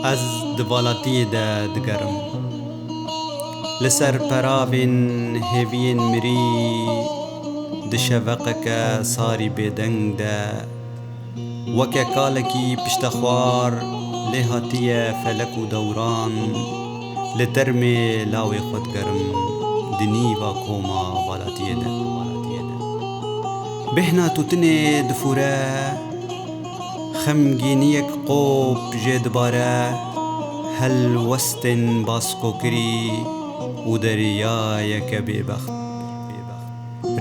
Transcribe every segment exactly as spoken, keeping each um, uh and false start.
Ez di valatiyê de digerim. Li ser peravên hêviyên mirî di şeveqeke sarî bêdeng de weke kalekî piştexwar lê hatiye felek û dewran, li termê lawê xwe digerim, di nîva koma valatiyê de. Bêhna tûtinê difûre, xemgîniyek qop jê dibare, helwestên baskokirî û deryayeke bêbext.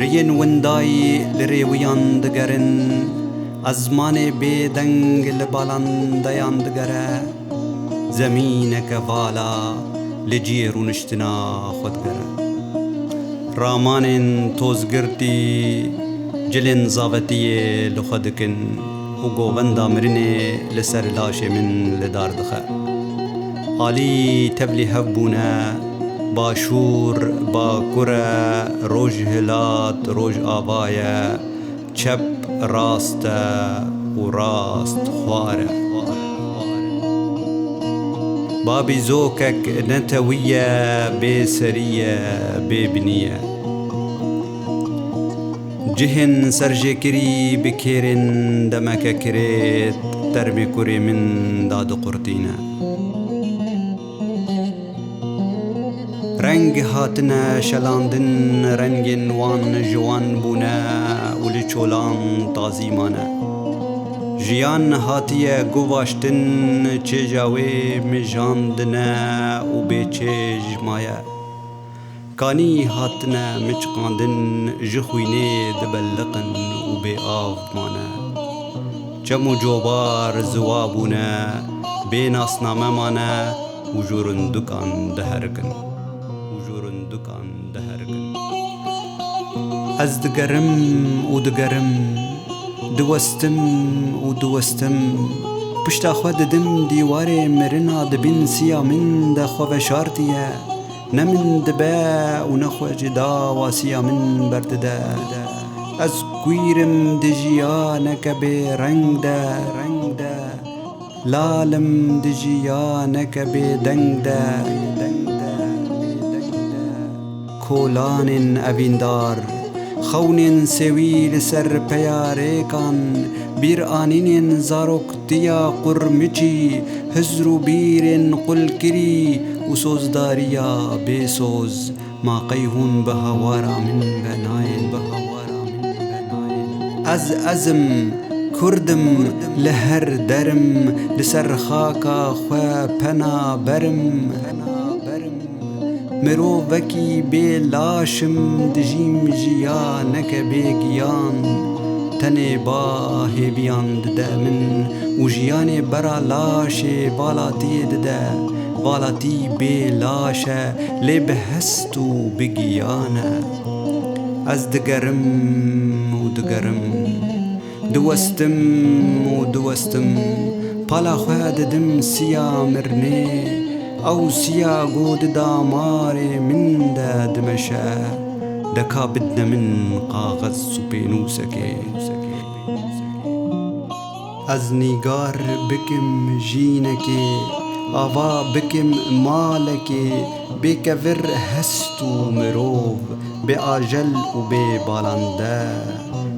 Riyên windayî li rêwiyan digerin, ezmanê bêdeng li balandeyan digere, zemîneke vala li ciyê rûniştina xwe digere. Ramanên tozgirtî cilên zavetiyê li xwe dikin û govenda mirinê li ser laşê min li dar dixe. Alî tevlî hev bûne, başûr, bakur e, rojhilat, rojava ye, çep, rast e û rast xwar e. Babî zokek netewî ye, bê serî ye, bê binî ye. Cihên serjêkirî bi kêrên demeke kirêt termê kurê min dadiqurtîne. Reng hatine şelandin, rengên wan ji wan bûne û li çolan tazî mane. Jiyan hatiye guvaştin, çêja wê mijandine û bêçêj maye. Kanî hatine miçqandin, ji xwînê dibelliqin û bê av mane. Çem û cobar ziwa bûne, bê nasname mane û ji rindukan diherikin. Û ji rindukan diherikin. Ez digerim û digerim, diwestim û diwestim. Pişta xwe didim dîwarê mirina, di bin siya min de xwe veşartiye. Ne min dibe û ne xwe ji dawasiya min berdide. Ez kwîr im di jiyaneke bê reng de, reng de. Lal im di jiyaneke bê deng de, deng de, deng de. Kolanên evîndar, xewnên sêwî li ser peyarêkan, bîranînên zarok tiya qurmiçî, hizr û bîrên qulkirî û sozdariya bêsoz, ma qey hûn bi hawara min ve nayên, bi hawara min ve nayên. Ez, ez im, Kurd im, li her der im, li ser xaka xwe pena ber im. Mirovekî bê laş im, dijîm jiyaneke bê giyan. Tenê ba hêviyan dide min û jiyanê bera laşê valatiyê dide. Valatî bê laş e, lê bi hest û bi giyan e. Ez digerim û digerim. Diwestim û diwestim, pala xwe didim siya mirinê, ew siya ku di damarê min de dimeşe, de ka bidne min kaxez û pênûsekê. Ez nîgar bikim jînekê, ava bikim malekê, bê kevir hest û mirov, bê ajel û bê balande.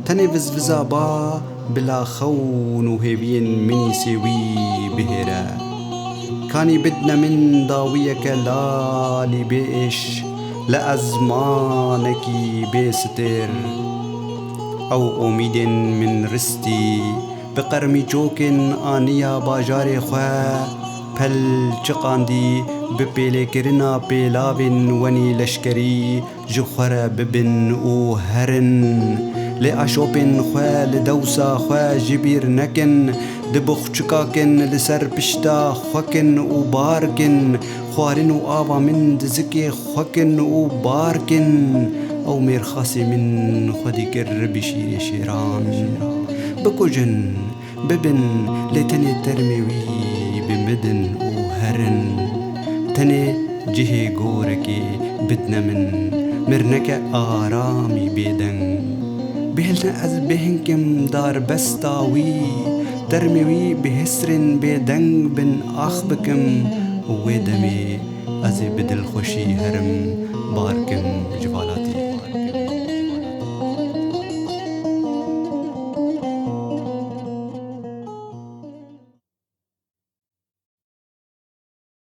Tenê vizviza ba bila xewn û hêviyên min î sêwî bihêre. Kanî bidne min dawiyeke lalî bê êş, li ezmanekî bê stêr. Ew omîdên min ristî, bi qermîçokên aniya bajarê xwe, pel çiqandî, bi pêlêkirina pêlavên wenî leşkerî, ji xwe re bibin û herin. Lê aşopên xwe li dewsa xwe ji bîr nekin, di boxçika kin, li ser pişta xwe kin û bar kin. Xwarin û ava min di zikê xwe kin û bar kin. Ew mêrxasê min xwedî kir bi şîrê şêran. Bikujin, bibin, lê tenê termê wî bimidin û herin. Tenê cihê gorekê bidne min, mirneke aramî bêdeng. Bêhne ez bêhn kim darbesta wî, termê wî bi hêsrên bêdeng bin ax bikim û wê demê ez ê bi dilxweşî herim bar kim